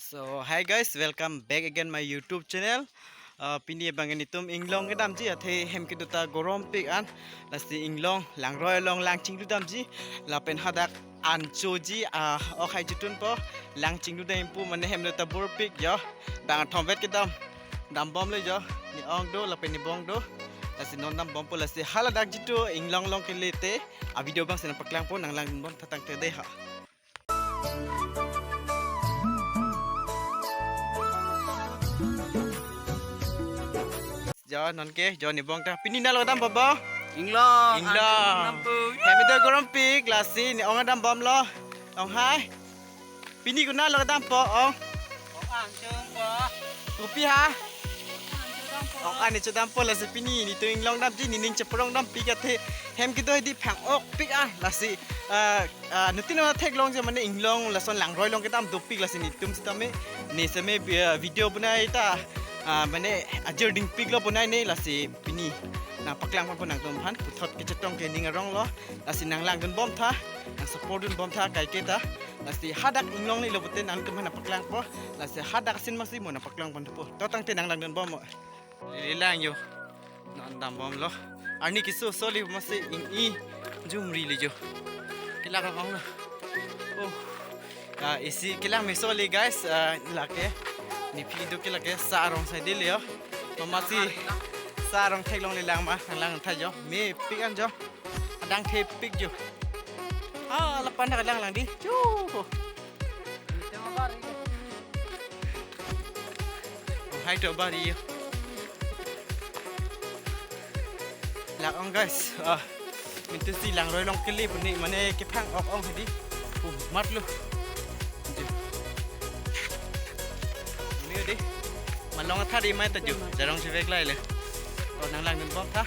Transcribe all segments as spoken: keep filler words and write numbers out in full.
So hi guys, welcome back again my YouTube channel. Uh, pini abang netum inglong kedamji, athe hem kedo ta gorom pik an, lasi inglong langroi along lang chingdudamji, lapen hadak anchoji, uh, ok hai chitun po, lang chingdudam pu mane hem do ta bor pik jo, bang thomvet kedam, dambomlo jo, ne-ong do lapen ne-bong do, lasi non dambom po, lasi hala dak jitu inglong long kele te, a video abang si nangpaklang po, nang langdun bomtha tangte dei ha. Jo non ke, jo ne-bong ta. Pini nalo kedam po bo? Inglong. Inglong. Anchung nampung. Hem do gorom pik, lasi ne-ong dambomlo. Ong hai. Pini konat lo kedam po, ong? Ong anchung po. Kopi ha? Ong anchung dam po. Ong an ne chodam po, lasi pini netum inglong damji, nening cheprong dam pik athe hem kedo hedi phang-ok pik ah, lasi, ah, ah, netum non theklongji mane inglong lason langroi along kedam dopik, lasi netum sitame, ne sitame, ah, video bonai ta, ah, mane ajir dingpiklo bonai ne, lasi pini nangpaklang pon nangtum aphan, puthot kechetong ke ning arong lo, lasi nang langdun bomtha, nang support dun bomtha kaike ta, lasi hadak inglong lilo pute nangtum aphan nangpaklang po, lasi hadak asin masi mo nangpaklang pon po. To tangte nang langdun bom mo. Lele lang jo. Non dambomlo. Arni keso soli masi ing-i jumri le jo. Kelak abang lo. Oh. Ah, isi kelang meso le guys, ah, lake. Nephi do ke lake sa arong sai de le jo. Mama si sa arong theklongle lang ma, lang tha jo. Mepik an jo. Adang thepik jo. Ah, lapu an dak lang lang di. Chu. Hai to bari jo. Lang-ong guys. Ah. Mintu si langroi along kele puni mane kephang-ok ong hedi. Uh, matlo. Jo. Ni di. Malong athari mai ta jo. Jarong chevek lai le. Oh, nang langdun bomtha.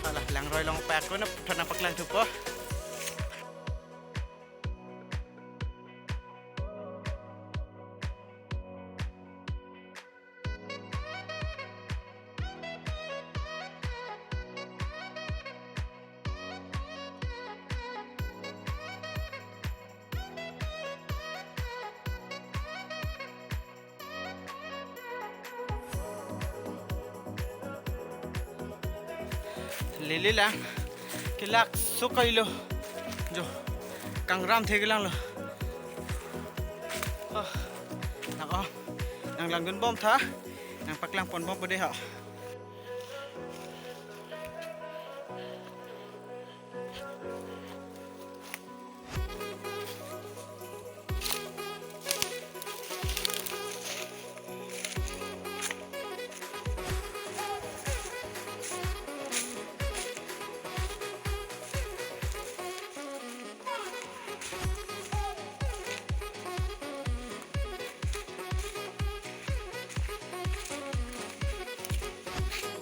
Hala langroi along pak ko na thana paklang thupo. Lele lang. Kelak so kailo. Jo. Kangram the kelang lo. Oh. Nang, oh. Nang langdun bomtha. Nangpaklang pon bom po dei ha.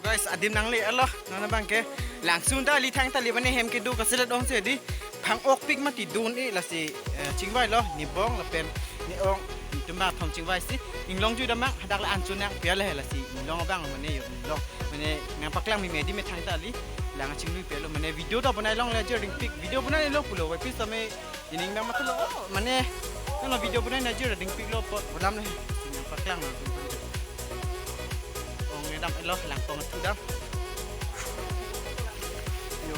Guys, adim nangle-elo, non abang ke. Langsung ta li thang ta li mane hem kedo kaselet ong si di. Phang-ok pik mati dun-i lasi, eh, chingvailo, ne-bong lapen ne-ong, netum bathom chingvai si. Inglong ju damang, hadak la anchun nangpi le lasi. Inglong abang mane jo, inglong. Mane nangpaklang meme di methang ta li. Lang chinglui pelo, mane video ta bonai longle ajir dingpik. Video bonailo pulo, wai pis tame ining bang matlo, oh, mane, nang video bonai na ajir dingpiklo apot, bolam le, nangpaklang na. Ong kedam-elo, langpong thu dam. Jo,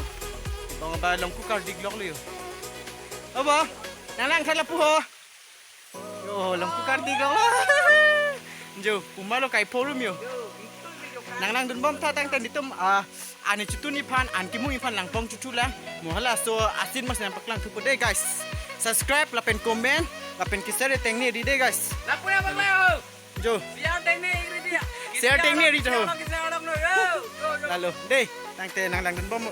bong ba longku kardikloklo jo. Aba, nang lang tha lapu ho. Jo, longku kardikloklo. Jo, puma lo kai forum jo. Nang langdun bomtha tangte netum, ah, an chitun aphan, an kemung aphan langpong chuthu lang. Mo halaso asin masi nangpaklang thupo dei guys. Subscribe lapen comment lapen ke-share tengne ri dei guys. Lapu ya, Bang Leo. Jo. Share tengne ri dei. Share tengne ri jo. Share tengne ri jo. Share tengne ri jo. Yo, yo, yo. Lalo dei, tangte nang langdun bom.